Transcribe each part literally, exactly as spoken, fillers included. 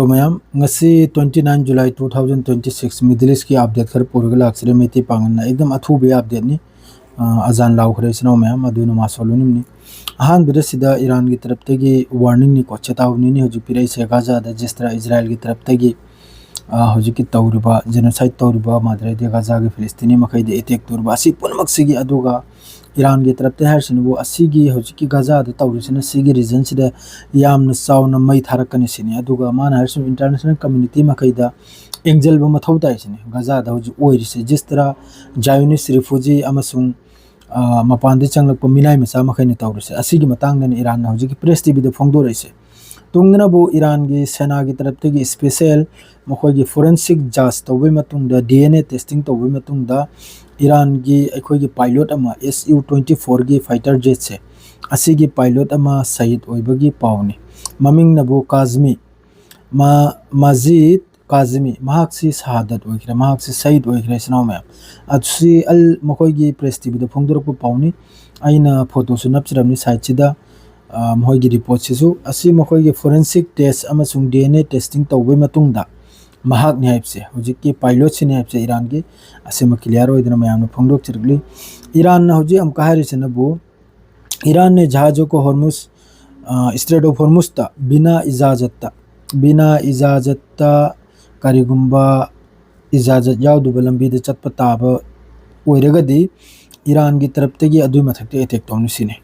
ꯃꯌꯥꯝ, ꯉꯁꯤ twenty nine July two thousand twenty six, Middle East ꯀꯤ update ꯈꯔ ꯄꯨꯔꯒ ꯂꯥꯛꯆꯔꯦ꯫ ꯃꯩꯇꯩ ꯄꯥꯉꯜꯅ ꯑꯦꯛꯗꯝ ꯑꯊꯨꯕ update ꯅꯤ꯫ ꯑ, ꯑꯖꯥꯟ ꯂꯥꯎꯈ꯭ꯔꯦ ꯏꯆꯤꯟ ꯏꯅꯥꯎ ꯃꯌꯥꯝ, ꯑꯗꯨꯅ ꯃꯥꯁꯣ ꯂꯣꯏꯅꯤꯡꯅꯤ꯫ ꯑꯍꯥꯟꯕꯗ ꯁꯤꯗ ꯏꯔꯥꯟꯒꯤ ꯇꯔꯞꯇꯒꯤ warning ꯅꯤꯀꯣ, ꯆꯦꯇꯥꯎꯅꯤꯅꯤ ꯍꯧꯖꯤꯛ ꯄꯤꯔꯛꯏꯁꯦ꯫ ꯒꯥꯖꯥꯗ ꯖꯤꯁ ꯇꯔꯥ ꯏꯖꯔꯥꯏꯜꯒꯤ ꯇꯔꯞꯇꯒꯤ, ꯑ, ꯍꯧꯖꯤꯛꯀꯤ ꯇꯧꯔꯤꯕ genocide ꯇꯧꯔꯤꯕ ꯃꯥꯗ꯭ꯔꯦꯗꯤ ꯒꯥꯖꯥꯒꯤ ꯐꯤꯂꯤꯁꯇꯤꯅꯤ ꯃꯈꯩꯗ attack ꯇꯧꯔꯤꯕ ꯑꯁꯤ ꯄꯨꯝꯅꯃꯛꯁꯤꯒꯤ, ꯑꯗꯨꯒ ꯏꯔꯥꯟꯒꯤ ꯇꯔꯞꯇ ꯍꯥꯏꯔꯤꯁꯤꯅꯕꯨ ꯑꯁꯤꯒꯤ ꯍꯧꯖꯤꯛꯀꯤ ꯒꯥꯖꯥꯗ ꯇꯧꯔꯤꯁꯤꯅ ꯁꯤꯒꯤ region ꯁꯤꯗ ꯌꯥꯝꯅ ꯆꯥꯎꯅ ꯃꯩ ꯊꯥꯔꯛꯀꯅꯤ ꯁꯤꯅꯤ꯫ ꯑꯗꯨꯒ ꯃꯥꯅ ꯍꯥꯏꯔꯤꯁꯤꯅ international community ꯃꯈꯩꯗ ꯑꯦꯡꯖꯦꯜꯕ ꯃꯊꯧ ꯇꯥꯏ ꯁꯤꯅꯤ꯫ ꯒꯥꯖꯥꯗ ꯍꯧꯖꯤꯛ ꯑꯣꯏꯔꯤꯁꯦ ꯖꯤꯁ ꯇꯔꯥ Zionist refugee ꯑꯃꯁꯨꯡ, ꯑ, ꯃꯄꯥꯟꯗ ꯆꯪꯂꯛꯄ ꯃꯤꯅꯥꯏ ꯃꯆꯥ ꯃꯈꯩꯅ ꯇꯧꯔꯤꯁꯦ꯫ ꯑꯁꯤꯒꯤ ꯃꯇꯥꯡꯗꯅꯤ ꯏꯔꯥꯟꯅ ꯍꯧꯖꯤꯛꯀꯤ press T V ꯗ ꯐꯣꯡꯗꯣꯔꯛꯏꯁꯦ꯫ ꯇꯨꯡꯗꯅꯕꯨ ꯏꯔꯥꯟꯒꯤ ꯁꯦꯅꯥꯒꯤ ꯇꯔꯞꯇꯒꯤ special ꯃꯈꯣꯏꯒꯤ forensic judge ꯇꯧꯕꯒꯤ ꯃꯇꯨꯡꯗ, D N A testing ꯇꯧꯕꯒꯤ ꯃꯇꯨꯡꯗ, ꯏꯔꯥꯟꯒꯤ ꯑꯩꯈꯣꯏꯒꯤ pilot ꯑꯃ, S U twenty four ꯒꯤ fighter jet ꯁꯦ, ꯑꯁꯤꯒꯤ pilot ꯑꯃ ꯁꯍꯤꯗ ꯑꯣꯏꯕꯒꯤ ꯄꯥꯎꯅꯤ꯫ ꯃꯃꯤꯡꯅꯕꯨ ꯀꯥꯖꯃꯤ, ꯃꯥ-, ꯃꯥꯖꯤꯗ ꯀꯥꯖꯃꯤ, ꯃꯍꯥꯛꯁꯤ ꯁꯍꯥꯗꯠ ꯑꯣꯏꯈ꯭ꯔꯦ, ꯃꯍꯥꯛꯁꯤ ꯁꯍꯤꯗ ꯑꯣꯏꯈ꯭ꯔꯦ, ꯏꯆꯤꯟ ꯏꯅꯥꯎ ꯃꯌꯥꯝ꯫ ꯑꯁꯤ ꯑꯜ, ꯃꯈꯣꯏꯒꯤ press T V ꯗ ꯐꯣꯡꯗꯣꯔꯛꯄ ꯄꯥꯎꯅꯤ꯫ ꯑꯩꯅ photo ꯁꯨ ꯅꯞꯆꯔꯝꯅꯤ site ꯁꯤꯗ, ꯑ, ꯃꯈꯣꯏꯒꯤ report ꯁꯤꯁꯨ꯫ ꯑꯁꯤ ꯃꯈꯣꯏꯒꯤ forensic test ꯑꯃꯁꯨꯡ D N A testing ꯇꯧꯕꯒꯤ ꯃꯇꯨꯡꯗ ꯃꯍꯥꯛꯅꯤ ꯍꯥꯏꯕꯁꯦ, ꯍꯧꯖꯤꯛꯀꯤ pilot ꯁꯤꯅꯤ ꯍꯥꯏꯕꯁꯦ ꯏꯔꯥꯟꯒꯤ, ꯑꯁꯤꯃ clear ꯑꯣꯏꯗꯅ ꯃꯌꯥꯝꯅ ꯐꯣꯡꯗꯣꯛꯆꯔꯛꯂꯤ꯫ ꯏꯔꯥꯟꯅ ꯍꯧꯖꯤꯛ ꯑꯃꯨꯛꯀ ꯍꯥꯏꯔꯤꯁꯤꯅꯕꯨ, ꯏꯔꯥꯟꯅ ꯖꯍꯥꯖꯣ ꯀꯣ ꯍꯣꯔꯃꯨꯖ, ꯑ, Strait of Hormuz ꯇ ꯕꯤꯅꯥ ꯏꯖꯥꯖꯠꯇ, ꯕꯤꯅꯥ ꯏꯖꯥꯖꯠꯇ ꯀꯔꯤꯒꯨꯝꯕ ꯏꯖꯥꯖꯠ ꯌꯥꯎꯗꯕ ꯂꯝꯕꯤꯗ ꯆꯠꯄ ꯇꯥꯕ ꯑꯣꯏꯔꯒꯗꯤ, ꯏꯔꯥꯟꯒꯤ ꯇꯔꯞꯇꯒꯤ ꯑꯗꯨꯒꯤ ꯃꯊꯛꯇ attack ꯇꯧꯅꯤ ꯁꯤꯅꯤ꯫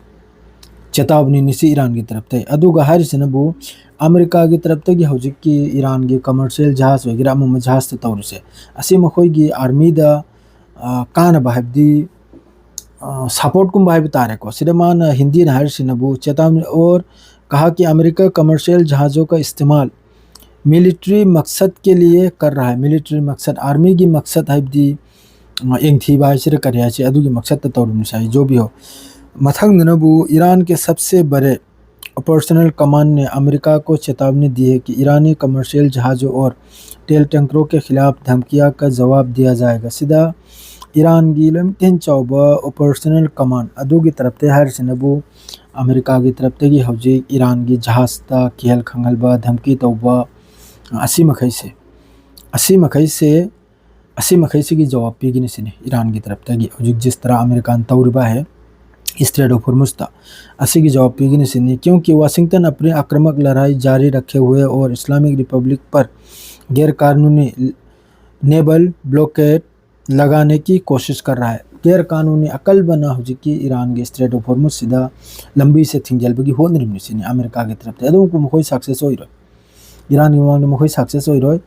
ꯆꯦꯇꯥꯕꯅꯤꯅꯤ ꯁꯤ ꯏꯔꯥꯟꯒꯤ ꯇꯔꯞꯇꯒꯤ꯫ ꯑꯗꯨꯒ ꯍꯥꯏꯔꯤꯁꯤꯅꯕꯨ, ꯑꯃꯦꯔꯤꯀꯥꯒꯤ ꯇꯔꯞꯇꯒꯤ ꯍꯧꯖꯤꯛꯀꯤ ꯏꯔꯥꯟꯒꯤ commercial ꯖꯍꯥꯖ ꯑꯣꯏꯒꯦꯔꯥ, ꯑꯃ ꯑꯃ ꯖꯍꯥꯖꯇ ꯇꯧꯔꯤꯁꯦ, ꯑꯁꯤ ꯃꯈꯣꯏꯒꯤ army ꯗ, ꯑ, ꯀꯥꯟꯅꯕ ꯍꯥꯏꯕꯗꯤ, ꯑ, support ꯀꯨꯝꯕ ꯍꯥꯏꯕ ꯇꯥꯔꯦꯀꯣ꯫ ꯁꯤꯗ ꯃꯥꯅ ꯍꯤꯟꯗꯤꯅ ꯍꯥꯏꯔꯤꯁꯤꯅꯕꯨ, "चेतावनी और कहा कि अमेरिका कमर्शियल जहाज़ों का इस्तेमाल मिलिट्री मकसद के लिए कर रहा है"꯫ Military ꯃꯛꯁꯠ, army ꯒꯤ ꯃꯛꯁꯠ ꯍꯥꯏꯕꯗꯤ, ꯑ, ꯌꯦꯡꯊꯤꯕ ꯍꯥꯏꯁꯤꯔ ꯀꯔꯤ ꯍꯥꯏꯁꯤ, ꯑꯗꯨꯒꯤ ꯃꯛꯁꯠꯇ ꯇꯧꯔꯤꯕꯅꯤ ꯁꯥꯏ, ꯖꯣ ꯕꯤ ꯍꯣ꯫ ꯃꯊꯪꯗꯅꯕꯨ, "ईरान के सबसे बड़े ऑपरेशनल कमांड ने अमेरिका को चेतावनी दी है कि ईरानी कमर्शियल जहाज़ों और तेल टैंकरों के खिलाफ धमकियां का जवाब दिया जाएगा"꯫ ꯁꯤꯗ ꯏꯔꯥꯟꯒꯤ ꯂꯣꯏꯃꯛꯇꯩ ꯍꯦꯟꯅ ꯆꯥꯎꯕ operational command ꯑꯗꯨꯒꯤ ꯇꯔꯞꯇꯒꯤ ꯍꯥꯏꯔꯤꯁꯤꯅꯕꯨ, ꯑꯃꯦꯔꯤꯀꯥꯒꯤ ꯇꯔꯞꯇꯒꯤ ꯍꯧꯖꯤꯛ ꯏꯔꯥꯟꯒꯤ ꯖꯍꯥꯖꯇ ꯀꯤꯍꯜ ꯈꯪꯍꯜꯕ, ꯙꯝꯀꯤ ꯇꯧꯕ, ꯑꯁꯤ ꯃꯈꯩꯁꯦ, ꯑꯁꯤ ꯃꯈꯩꯁꯦ, ꯑꯁꯤ ꯃꯈꯩꯁꯤꯒꯤ ꯖꯋꯥꯕ ꯄꯤꯒꯅꯤ ꯁꯤꯅꯤ ꯏꯔꯥꯟꯒꯤ ꯇꯔꯞꯇꯒꯤ꯫ ꯍꯧꯖꯤꯛ ꯖꯤꯁ ꯇꯔꯥ ꯑꯃꯦꯔꯤꯀꯥꯟ ꯇꯧꯔꯤꯕ ꯍꯦ ꯏꯁꯇ꯭ꯔꯦꯠ ꯑꯣꯐ ꯍꯣꯔꯃꯨꯁꯇ, ꯑꯁꯤꯒꯤ ꯖꯋꯥꯕ ꯄꯤꯒꯅꯤ ꯁꯤꯅꯤ꯫ क्योंकि वाशिंगटन अपनी आक्रामक लड़ाई जारी रखे हुए और इस्लामिक रिपब्लिक पर गैर कानूनी नेवल ब्लॉकेड लगाने की कोशिश कर रहा है꯫ ꯒꯦꯔ ꯀꯥꯅꯨꯅꯤ ꯑꯀꯜꯕꯅ ꯍꯧꯖꯤꯛꯀꯤ ꯏꯔꯥꯟꯒꯤ ꯏꯁꯇ꯭ꯔꯦꯠ ꯑꯣꯐ ꯍꯣꯔꯃꯨꯁꯁꯤꯗ ꯂꯝꯕꯤꯁꯦ ꯊꯤꯡꯖꯤꯜꯕꯒꯤ ꯍꯣꯠꯅꯔꯤꯕꯅꯤ ꯁꯤꯅꯤ ꯑꯃꯦꯔꯤꯀꯥꯒꯤ ꯇꯔꯞꯇ꯫ ꯑꯗꯨꯕꯨ ꯃꯈꯣꯏ ꯁꯛꯁꯦꯁ ꯑꯣꯏꯔꯣꯏ꯫ ꯏꯔꯥꯟꯒꯤ ꯃꯃꯥꯡꯗ ꯃꯈꯣꯏ ꯁꯛꯁꯦꯁ ꯑꯣꯏꯔꯣꯏ꯫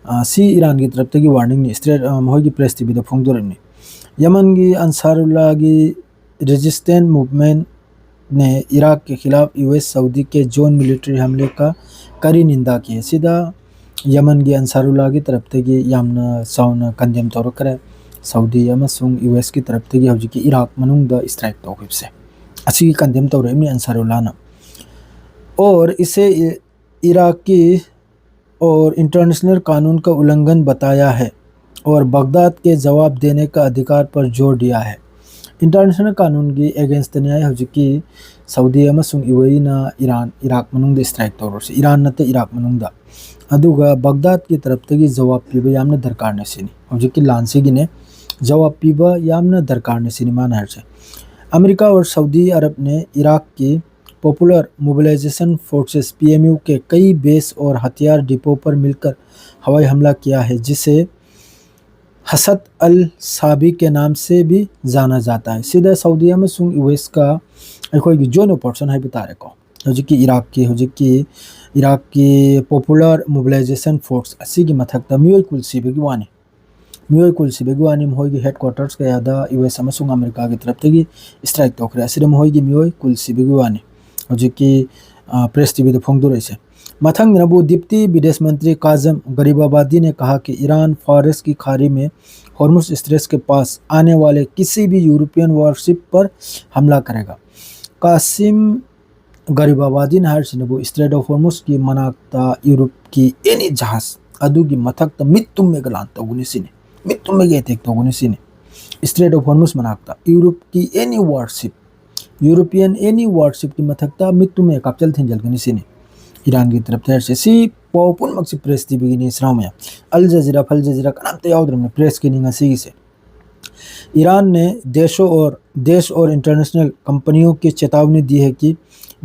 ꯑ, ꯁꯤ ꯏꯔꯥꯟꯒꯤ ꯇꯔꯞꯇꯒꯤ ꯋꯥꯔꯅꯤꯡꯅꯤ꯫ ꯏꯁꯇ꯭ꯔꯦꯠ, ꯑ, ꯃꯈꯣꯏꯒꯤ ꯄ꯭ꯔꯦꯁ ꯇꯤꯚꯤꯗ ꯐꯣꯡꯗꯣꯔꯛꯏꯕꯅꯤ꯫ ꯌꯃꯟꯒꯤ ꯑꯟꯁꯥꯔꯨꯜꯂꯥꯒꯤ ꯔꯦꯖꯤꯁꯇꯦꯟ ꯃꯨꯚꯃꯦꯟ ने इराक के खिलाफ यूएस सऊदी के जोइंट मिलिट्री हमले का कड़ी निंदा की है꯫ ꯁꯤꯗ ꯌꯃꯟꯒꯤ ꯑꯟꯁꯥꯔꯨꯜꯂꯥꯒꯤ ꯇꯔꯞꯇꯒꯤ ꯌꯥꯝꯅ ꯆꯥꯎꯅ ꯀꯟꯗꯦꯝ ꯇꯧꯔꯛꯈ꯭ꯔꯦ꯫ ꯁꯥꯎꯗꯤ ꯑꯃꯁꯨꯡ ꯌꯨ ꯑꯦꯁꯀꯤ ꯇꯔꯞꯇꯒꯤ ꯍꯧꯖꯤꯛꯀꯤ ꯏꯔꯥꯛ ꯃꯅꯨꯡꯗ ꯏꯁꯇ꯭ꯔꯥꯏꯛ ꯇꯧꯈꯤꯕꯁꯦ, ꯑꯁꯤꯒꯤ ꯀꯟꯗꯦꯝ ꯇꯧꯔꯛꯏꯕꯅꯤ ꯑꯟꯁꯥꯔꯨꯜꯂꯥꯅ꯫ और इसे इ-, इराक की और इंटरनेशनल कानून का उल्लंघन बताया है और बगदाद के जवाब देने का अधिकार पर जोर दिया है꯫ ꯏꯟꯇꯔꯅꯦꯁꯅꯦꯜ ꯀꯥꯅꯨꯟꯒꯤ ꯑꯦꯒꯦꯟꯁꯇꯅꯤ ꯍꯥꯏ ꯍꯧꯖꯤꯛꯀꯤ ꯁꯥꯎꯗꯤ ꯑꯃꯁꯨꯡ ꯌꯨ ꯑꯦ ꯏꯅ ꯏꯔꯥꯟ, ꯏꯔꯥꯛ ꯃꯅꯨꯡꯗ ꯏꯁꯇ꯭ꯔꯥꯏꯛ ꯇꯧꯔꯁꯤ, ꯏꯔꯥꯟ ꯅꯠꯇꯦ, ꯏꯔꯥꯛ ꯃꯅꯨꯡꯗ꯫ ꯑꯗꯨꯒ ꯕꯒꯗꯥꯗꯀꯤ ꯇꯔꯞꯇꯒꯤ ꯖꯋꯥꯕ ꯄꯤꯕ ꯌꯥꯝꯅ ꯗꯔꯀꯥꯔꯅꯦ ꯁꯤꯅꯤ꯫ ꯍꯧꯖꯤꯛꯀꯤ ꯂꯥꯟꯁꯤꯒꯤꯅꯦ ꯖꯋꯥꯕ ꯄꯤꯕ ꯌꯥꯝꯅ ꯗꯔꯀꯥꯔꯅꯦ ꯁꯤꯅꯤ ꯃꯥꯅ ꯍꯥꯏꯔꯤꯁꯦ꯫ अमेरिका और सऊदी अरब ने इराक की पॉपुलर मोबिलाइजेशन फोर्सेस, पीएमयू, के कई बेस और हथियार डिपो पर मिलकर हवाई हमला किया है, जिसे हसद अल साबी के नाम से भी जाना जाता है꯫ ꯁꯤꯗ ꯁꯥꯎꯗꯤ ꯑꯃꯁꯨꯡ ꯌꯨ ꯑꯦꯁꯀ ꯑꯩꯈꯣꯏꯒꯤ ꯖꯣꯏꯟ ꯑꯣꯄꯔꯦꯁꯟ ꯍꯥꯏꯕ ꯇꯥꯔꯦꯀꯣ, ꯍꯧꯖꯤꯛꯀꯤ ꯏꯔꯥꯛꯀꯤ, ꯍꯧꯖꯤꯛꯀꯤ ꯏꯔꯥꯛꯀꯤ ꯄꯣꯄꯨꯂꯔ ꯃꯣꯕꯤꯂꯥꯏꯖꯦꯁꯟ ꯐꯣꯔꯁ ꯑꯁꯤꯒꯤ ꯃꯊꯛꯇ ꯃꯤꯑꯣꯏ ꯀꯨꯜ ꯁꯤꯕꯒꯤ ꯋꯥꯅꯤ꯫ ꯃꯤꯑꯣꯏ ꯀꯨꯜ ꯁꯤꯕꯒꯤ ꯋꯥꯅꯤ꯫ ꯃꯈꯣꯏꯒꯤ ꯍꯦꯗ ꯀ꯭ꯋꯥꯇꯔꯁ ꯀꯌꯥꯗ ꯌꯨ ꯑꯦꯁ ꯑꯃꯁꯨꯡ ꯑꯃꯦꯔꯤꯀꯥꯒꯤ ꯇꯔꯞꯇꯒꯤ ꯏꯁꯇ꯭ꯔꯥꯏꯛ ꯇꯧꯈ꯭ꯔꯦ꯫ ꯑꯁꯤꯗ ꯃꯈꯣꯏꯒꯤ ꯃꯤꯑꯣꯏ ꯀꯨꯜ ꯁꯤꯕꯒꯤ ꯋꯥꯅꯤ꯫ ꯍꯧꯖꯤꯛꯀꯤ, ꯑ, ꯄ꯭ꯔꯦꯁ ꯇꯤꯚꯤꯗ ꯐꯣꯡꯗꯣꯔꯛꯏꯁꯦ꯫ ꯃꯊꯪꯗꯅꯕꯨ ꯗꯤꯞꯇꯤ ꯕꯤꯗꯦꯁ ꯃꯟꯇ꯭ꯔꯤ ꯀꯥꯖꯝ ꯒꯔꯤꯕꯥꯕꯥꯗꯤ ने कहा कि ईरान फारस की खाड़ी में हॉर्मुज़ स्ट्रेट के पास आने वाले किसी भी यूरोपियन वारशिप पर हमला करेगा। ꯀꯥꯁꯤꯝ ꯒꯔꯤꯕꯥꯕꯥꯗꯤꯅ ꯍꯥꯏꯔꯤꯁꯤꯅꯕꯨ ꯏꯁꯇ꯭ꯔꯦꯠ ꯑꯣꯐ ꯍꯣꯔꯃꯨꯁꯀꯤ ꯃꯅꯥꯛꯇ ꯌꯨꯔꯣꯞꯀꯤ ꯑꯦꯅꯤ ꯖꯍꯥꯖ ꯑꯗꯨꯒꯤ ꯃꯊꯛꯇ ꯃꯤꯠ ꯇꯨꯝꯃꯒ ꯂꯥꯟ ꯇꯧꯒꯅꯤ ꯁꯤꯅꯤ, ꯃꯤꯠ ꯇꯨꯝꯃꯒ ꯑꯦꯇꯦꯛ ꯇꯧꯒꯅꯤ ꯁꯤꯅꯤ꯫ ꯏꯁꯇ꯭ꯔꯦꯠ ꯑꯣꯐ ꯍꯣꯔꯃꯨꯁ ꯃꯅꯥꯛꯇ ꯌꯨꯔꯣꯞꯀꯤ ꯑꯦꯅꯤ ꯋꯥꯔꯁꯤꯞ, ꯌꯨꯔꯣꯄꯤꯌꯟ ꯑꯦꯅꯤ ꯋꯥꯔꯁꯤꯞꯀꯤ ꯃꯊꯛꯇ ꯃꯤꯠ ꯇꯨꯝꯃꯒ ꯀꯥꯞꯆꯦꯜ ꯊꯤꯟꯖꯤꯜꯒꯅꯤ ꯁꯤꯅꯤ ꯏꯔꯥꯟꯒꯤ ꯇꯔꯞꯇ ꯍꯥꯏꯔꯤꯁꯦ꯫ ꯁꯤ ꯄꯥꯎ ꯄꯨꯝꯅꯃꯛꯁꯤ ꯄ꯭ꯔꯦꯁ ꯇꯤꯚꯤꯒꯤꯅꯤ, ꯏꯆꯤꯟ ꯏꯅꯥꯎ ꯃꯌꯥꯝ꯫ ꯑꯜ ꯖꯖꯤꯔꯥ, ꯐꯜ ꯖꯖꯤꯔꯥ ꯀꯅꯥꯝꯇ ꯌꯥꯎꯗ꯭ꯔꯕꯅꯤ ꯄ꯭ꯔꯦꯁꯀꯤꯅꯤ ꯉꯁꯤꯒꯤꯁꯦ꯫ ईरान ने देशों और देश और इंटरनेशनल कंपनियों की चेतावनी दी है कि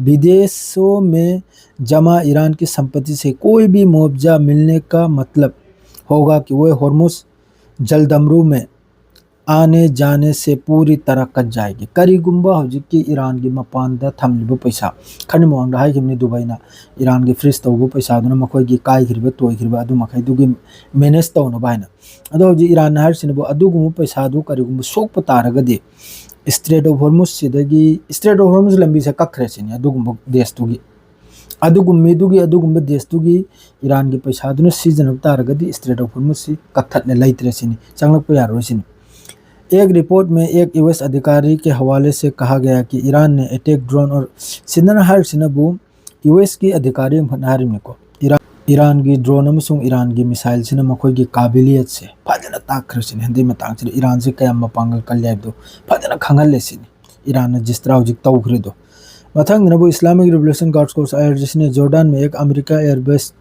विदेशों में जमा ईरान की संपत्ति से कोई भी मुआवजा मिलने का मतलब होगा कि वे होर्मुज जलदमरू में आने जाने से पूरी तरह कट जाएगी꯫ ꯀꯔꯤꯒꯨꯝꯕ ꯍꯧꯖꯤꯛꯀꯤ ꯏꯔꯥꯟꯒꯤ ꯃꯄꯥꯟꯗ ꯊꯝꯂꯤꯕ ꯄꯩꯁꯥ, ꯈꯔꯅꯤ ꯃꯃꯥꯡꯗ ꯍꯥꯏꯈꯤꯕꯅꯤ ꯗꯨꯕꯥꯏꯅ ꯏꯔꯥꯟꯒꯤ ꯐ꯭ꯔꯤꯖ ꯇꯧꯕ ꯄꯩꯁꯥꯗꯨꯅ ꯃꯈꯣꯏꯒꯤ ꯀꯥꯏꯈ꯭ꯔꯤꯕ ꯇꯣꯏꯈ꯭ꯔꯤꯕ ꯑꯗꯨ ꯃꯈꯩꯗꯨꯒꯤ ꯃꯦꯅꯦꯖ ꯇꯧꯅꯕ ꯍꯥꯏꯅ꯫ ꯑꯗꯣ ꯍꯧꯖꯤꯛ ꯏꯔꯥꯟꯅ ꯍꯥꯏꯔꯤꯁꯤꯅꯕꯨ ꯑꯗꯨꯒꯨꯝꯕ ꯄꯩꯁꯥꯗꯨ ꯀꯔꯤꯒꯨꯝꯕ ꯁꯣꯛꯄ ꯇꯥꯔꯒꯗꯤ ꯏꯁꯇ꯭ꯔꯦꯠ ꯑꯣꯐ ꯍꯣꯔꯃꯨꯖꯁꯤꯗꯒꯤ, ꯏꯁꯇ꯭ꯔꯦꯠ ꯑꯣꯐ ꯍꯣꯔꯃꯨꯖ ꯂꯝꯕꯤꯁꯦ ꯀꯛꯈ꯭ꯔꯦ ꯁꯤꯅꯤ ꯑꯗꯨꯒꯨꯝꯕ ꯗꯦꯁꯇꯨꯒꯤ꯫ ꯑꯗꯨꯒꯨꯝ ꯃꯤꯗꯨꯒꯤ, ꯑꯗꯨꯒꯨꯝꯕ ꯗꯦꯁꯇꯨꯒꯤ ꯏꯔꯥꯟꯒꯤ ꯄꯩꯁꯥꯗꯨꯅ ꯁꯤꯖꯤꯟꯅꯕ ꯇꯥꯔꯒꯗꯤ ꯏꯁꯇ꯭ꯔꯦꯠ ꯑꯣꯐ ꯍꯣꯔꯃꯨꯖꯁꯤ ꯀꯛꯊꯠꯂꯦ, ꯂꯩꯇ꯭ꯔꯦ ꯁꯤꯅꯤ, ꯆꯪꯂꯛꯄ ꯌꯥꯔꯣꯏ ꯁꯤꯅꯤ꯫ एक रिपोर्ट में एक यूएस अधिकारी के हवाले से कहा गया कि ईरान ने अटैक ड्रोन और ꯁꯤꯗꯅ ꯍꯥꯏꯔꯤꯁꯤꯅꯕꯨ ꯌꯨ ꯑꯦꯁꯀꯤ ꯑꯙꯤꯀꯥꯔꯤ ꯑꯃꯈꯛꯅ ꯍꯥꯏꯔꯤꯕꯅꯤꯀꯣ꯫ ꯏꯔꯥꯟ, ꯏꯔꯥꯟꯒꯤ ꯗ꯭ꯔꯣꯟ ꯑꯃꯁꯨꯡ ꯏꯔꯥꯟꯒꯤ ꯃꯤꯁꯥꯏꯜꯁꯤꯅ ꯃꯈꯣꯏꯒꯤ ꯀꯥꯕꯤꯂꯤꯌꯠꯁꯦ ꯐꯖꯅ ꯇꯥꯛꯈ꯭ꯔꯦ ꯁꯤꯅꯤ꯫ ꯍꯟꯗꯛ ꯃꯇꯥꯡꯁꯤꯗ ꯏꯔꯥꯟꯁꯤ ꯀꯌꯥꯝ ꯃꯄꯥꯡꯒꯜ ꯀꯜꯂꯦ ꯍꯥꯏꯕꯗꯨ ꯐꯖꯅ ꯈꯪꯍꯜꯂꯦ ꯁꯤꯅꯤ꯫ ꯏꯔꯥꯟꯅ ꯖꯤꯁꯇ꯭ꯔꯥ ꯍꯧꯖꯤꯛ ꯇꯧꯈ꯭ꯔꯤꯗꯣ꯫ ꯃꯊꯪꯗꯅꯕꯨ Islamic Revolution Guards Corps, I R G C ने जॉर्डन में एक अमेरिका एयरबेस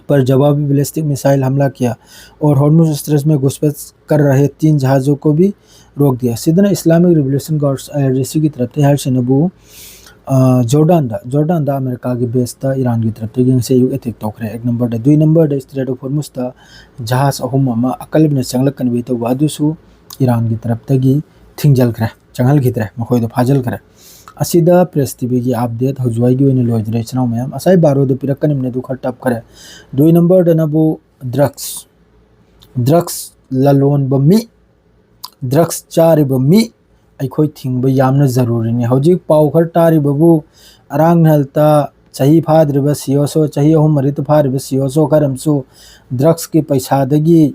पर जवाबी बैलिस्टिक मिसाइल हमला किया और हॉर्मुज स्ट्रेट में घुसपैठ कर रहे तीन जहाज़ों को भी रोक दिया꯫ ꯁꯤꯗꯅ Islamic Revolution Guards, I R G C ꯒꯤ ꯇꯔꯞꯇ ꯍꯥꯏꯔꯤꯁꯤꯅꯕꯨ, ꯑ, ꯖꯣꯔꯗꯥꯟꯗ, ꯖꯣꯔꯗꯥꯟꯗ ꯑꯃꯦꯔꯤꯀꯥꯒꯤ ꯕꯦꯁꯇ ꯏꯔꯥꯟꯒꯤ ꯇꯔꯞꯇꯒꯤ ꯉꯁꯤ ꯑꯌꯨꯛ ꯑꯦꯇꯦꯛ ꯇꯧꯈ꯭ꯔꯦ꯫ ꯑꯦꯛ ꯅꯝꯕꯔꯗ, ꯗꯨꯏ ꯅꯝꯕꯔꯗ ꯏꯁꯇ꯭ꯔꯦꯠ ꯑꯣꯐ ꯍꯣꯔꯃꯨꯖꯇ ꯖꯍꯥꯖ ꯑꯍꯨꯝ ꯑꯃ ꯑꯀꯟꯕꯅ ꯆꯪꯂꯛꯀꯅꯤ ꯇꯧꯕ ꯑꯗꯨꯁꯨ ꯏꯔꯥꯟꯒꯤ ꯇꯔꯞꯇꯒꯤ ꯊꯤꯡꯖꯤꯜꯈ꯭ꯔꯦ, ꯆꯪꯍꯟꯈꯤꯗ꯭ꯔꯦ, ꯃꯈꯣꯏꯗꯣ ꯐꯥꯖꯤꯜꯈ꯭ꯔꯦ꯫ ꯑꯁꯤꯗ ꯄ꯭ꯔꯦꯁ ꯇꯤꯚꯤꯒꯤ ꯑꯞꯗꯦꯠ ꯍꯧꯖꯤꯛ ꯑꯣꯏꯅ ꯂꯣꯏꯗ꯭ꯔꯦ, ꯏꯆꯤꯟ ꯏꯅꯥꯎ ꯃꯌꯥꯝ꯫ ꯉꯁꯥꯏ ꯕꯥꯔꯣꯗ ꯄꯤꯔꯛꯀꯅꯤꯕꯅꯦ, ꯑꯗꯨ ꯈꯔ ꯇꯞꯈ꯭ꯔꯦ꯫ ꯗꯨꯏ ꯅꯝꯕꯔꯗꯅꯕꯨ ꯗ꯭ꯔꯛꯁ, ꯗ꯭ꯔꯛꯁ ꯂꯂꯣꯟꯕ ꯃꯤ, ꯗ꯭ꯔꯛꯁ ꯆꯥꯔꯤꯕ ꯃꯤ ꯑꯩꯈꯣꯏ ꯊꯤꯡꯕ ꯌꯥꯝꯅ ꯖꯔꯨꯔꯤꯅꯤ꯫ ꯍꯧꯖꯤꯛ ꯄꯥꯎ ꯈꯔ ꯇꯥꯔꯤꯕꯕꯨ ꯑꯔꯥꯡ ꯅꯍꯜꯇ ꯆꯍꯤ ꯐꯥꯗ꯭ꯔꯤꯕ ꯁꯤ ꯑꯣ ꯁꯣ, ꯆꯍꯤ ꯑꯍꯨꯝ ꯃꯔꯤꯇ ꯐꯥꯔꯤꯕ ꯁꯤ ꯑꯣ ꯁꯣ ꯈꯔ ꯑꯃꯁꯨ ꯗ꯭ꯔꯛꯁꯀꯤ ꯄꯩꯁꯥꯗꯒꯤ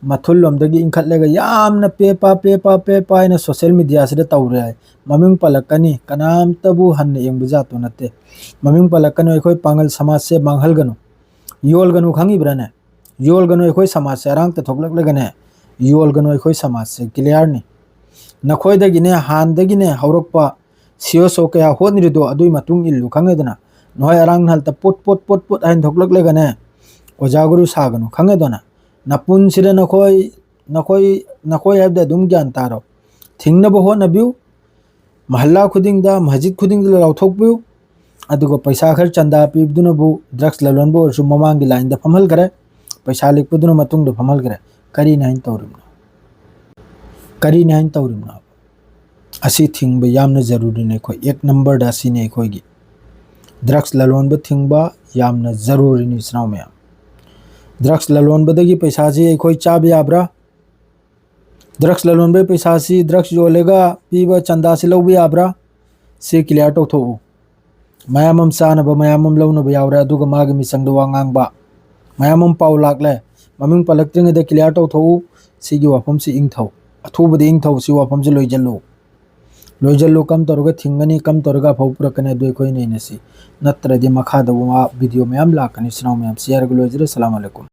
ꯃꯊꯨꯜꯂꯣꯝꯗꯒꯤ ꯏꯟꯈꯠꯂꯒ ꯌꯥꯝꯅ ꯄꯦ ꯄꯥ, ꯄꯦ ꯄꯥ, ꯄꯦ ꯄꯥ ꯍꯥꯏꯅ ꯁꯣꯁꯦꯜ ꯃꯤꯗꯤꯌꯥꯁꯤꯗ ꯇꯧꯔꯦ ꯍꯥꯏ꯫ ꯃꯃꯤꯡ ꯄꯜꯂꯛꯀꯅꯤ, ꯀꯅꯥꯝꯇꯕꯨ ꯍꯟꯅ ꯌꯦꯡꯕ ꯖꯥꯠꯇꯨ ꯅꯠꯇꯦ꯫ ꯃꯃꯤꯡ ꯄꯜꯂꯛꯀꯅꯨ, ꯑꯩꯈꯣꯏ ꯄꯥꯡꯒꯜ ꯁꯃꯥꯖꯁꯦ ꯃꯥꯡꯍꯜꯒꯅꯨ꯫ ꯌꯣꯜꯒꯅꯨ ꯈꯪꯉꯤꯕ꯭ꯔꯥꯅꯦ? ꯌꯣꯜꯒꯅꯨ, ꯑꯩꯈꯣꯏ ꯁꯃꯥꯖꯁꯦ ꯑꯔꯥꯡꯇ ꯊꯣꯛꯂꯛꯂꯒꯅꯦ, ꯌꯣꯜꯒꯅꯨ ꯑꯩꯈꯣꯏ ꯁꯃꯥꯖꯁꯦ, ꯀ꯭ꯂꯤꯌꯥꯔꯅꯤ꯫ ꯅꯈꯣꯏꯗꯒꯤꯅꯦ, ꯍꯥꯟꯅꯗꯒꯤꯅꯦ ꯍꯧꯔꯛꯄ ꯁꯤ ꯑꯣ ꯁꯣ ꯀꯌꯥ ꯍꯣꯠꯅꯔꯤꯗꯣ ꯑꯗꯨꯒꯤ ꯃꯇꯨꯡ ꯏꯜꯂꯨ ꯈꯪꯉꯦꯗꯅ꯫ ꯅꯈꯣꯏ ꯑꯔꯥꯡ ꯅꯍꯜꯇ ꯄꯣꯠ ꯄꯣꯠ ꯄꯣꯠ ꯄꯣꯠ ꯍꯥꯏꯅ ꯊꯣꯛꯂꯛꯂꯒꯅꯦ, ꯑꯣꯖꯥ ꯒꯨꯔꯨ ꯁꯥꯒꯅꯨ, ꯈꯪꯉꯦꯗꯅ? ꯅꯄꯨꯟꯁꯤꯗ ꯅꯈꯣꯏ ꯅꯈꯣꯏ ꯅꯈꯣꯏ ꯍꯥꯏꯕꯗꯤ ꯑꯗꯨꯝ ꯒ꯭ꯌꯥꯟ ꯇꯥꯔꯣ꯫ ꯊꯤꯡꯅꯕ ꯍꯣꯠꯅꯕꯤꯌꯨ꯫ ꯃꯍꯜꯂꯥ ꯈꯨꯗꯤꯡꯗ, ꯃꯁꯖꯤꯗ ꯈꯨꯗꯤꯡꯗ ꯂꯥꯎꯊꯣꯛꯄꯤꯌꯨ꯫ ꯑꯗꯨꯒ ꯄꯩꯁꯥ ꯈꯔ ꯆꯟꯗꯥ ꯄꯤꯕꯗꯨꯅꯕꯨ ꯗ꯭ꯔꯒꯁ ꯂꯂꯣꯟꯕ ꯑꯣꯏꯔꯁꯨ ꯃꯃꯥꯡꯒꯤ ꯂꯥꯏꯟꯗ ꯐꯝꯍꯟꯈ꯭ꯔꯦ, ꯄꯩꯁꯥ ꯂꯤꯛꯄꯗꯨꯅ ꯃꯇꯨꯡꯗ ꯐꯝꯍꯟꯈ꯭ꯔꯦ꯫ ꯀꯔꯤꯅꯤ ꯍꯥꯏꯅ ꯇꯧꯔꯤꯕꯅꯣ? ꯀꯔꯤꯅꯤ ꯍꯥꯏꯅ ꯇꯧꯔꯤꯕꯅꯣ? ꯑꯁꯤ ꯊꯤꯡꯕ ꯌꯥꯝꯅ ꯖꯔꯨꯔꯤꯅꯤ꯫ ꯑꯩꯈꯣꯏ ꯑꯦꯛ ꯅꯝꯕꯔꯗ ꯑꯁꯤꯅꯤ ꯑꯩꯈꯣꯏꯒꯤ꯫ ꯗ꯭ꯔꯒꯁ ꯂꯂꯣꯟꯕ ꯊꯤꯡꯕ ꯌꯥꯝꯅ ꯖꯔꯨꯔꯤꯅꯤ, ꯏꯆꯤꯟ ꯏꯅꯥꯎ ꯃꯌꯥꯝ꯫ ꯗ꯭ꯔꯒꯁ ꯂꯂꯣꯟꯕꯗꯒꯤ ꯄꯩꯁꯥꯁꯤ ꯑꯩꯈꯣꯏ ꯆꯥꯕ ꯌꯥꯕ꯭ꯔꯥ? ꯗ꯭ꯔꯒꯁ ꯂꯂꯣꯟꯕꯒꯤ ꯄꯩꯁꯥꯁꯤ, ꯗ꯭ꯔꯒꯁ ꯌꯣꯜꯂꯒ ꯄꯤꯕ ꯆꯟꯗꯥꯁꯤ ꯂꯧꯕ ꯌꯥꯕ꯭ꯔꯥ? ꯁꯤ ꯀ꯭ꯂꯤꯌꯥꯔ ꯇꯧꯊꯣꯛꯎ꯫ ꯃꯌꯥꯝ ꯑꯃ ꯆꯥꯅꯕ, ꯃꯌꯥꯝ ꯑꯃ ꯂꯧꯅꯕ ꯌꯥꯎꯔꯦ, ꯑꯗꯨꯒ ꯃꯥꯒꯤ ꯃꯤꯆꯪꯗ ꯋꯥ ꯉꯥꯡꯕ ꯃꯌꯥꯝ ꯑꯃ ꯄꯥꯎ ꯂꯥꯛꯂꯦ꯫ ꯃꯃꯤꯡ ꯄꯜꯂꯛꯇ꯭ꯔꯤꯉꯩꯗ ꯀ꯭ꯂꯤꯌꯥꯔ ꯇꯧꯊꯣꯛꯎ꯫ ꯁꯤꯒꯤ ꯋꯥꯐꯝꯁꯤ ꯏꯪꯊꯧ, ꯑꯊꯨꯕꯗ ꯏꯪꯊꯧ꯫ ꯁꯤ ꯋꯥꯐꯝꯁꯤ ꯂꯣꯏꯖꯜꯂꯨ, ꯂꯣꯏꯖꯜꯂꯨ꯫ ꯀꯝ ꯇꯧꯔꯒ ꯊꯤꯡꯒꯅꯤ, ꯀꯝ ꯇꯧꯔꯒ ꯑꯐꯕ ꯄꯨꯔꯛꯀꯅꯤ, ꯑꯗꯨ ꯑꯩꯈꯣꯏ ꯅꯩꯅꯁꯤ꯫ ꯅꯠꯇ꯭ꯔꯗꯤ ꯃꯈꯥꯗ ꯋꯥ ꯚꯤꯗꯤꯑꯣ ꯃꯌꯥꯝ ꯂꯥꯛꯀꯅꯤ꯫ ꯏꯆꯤꯟ ꯏꯅꯥꯎ ꯃꯌꯥꯝ, ꯁꯤ ꯍꯥꯏꯔꯒ ꯂꯣꯏꯖꯔꯦ꯫ ꯑꯁꯂꯥꯃꯨ ꯑꯂꯥꯏꯀꯨꯝ꯫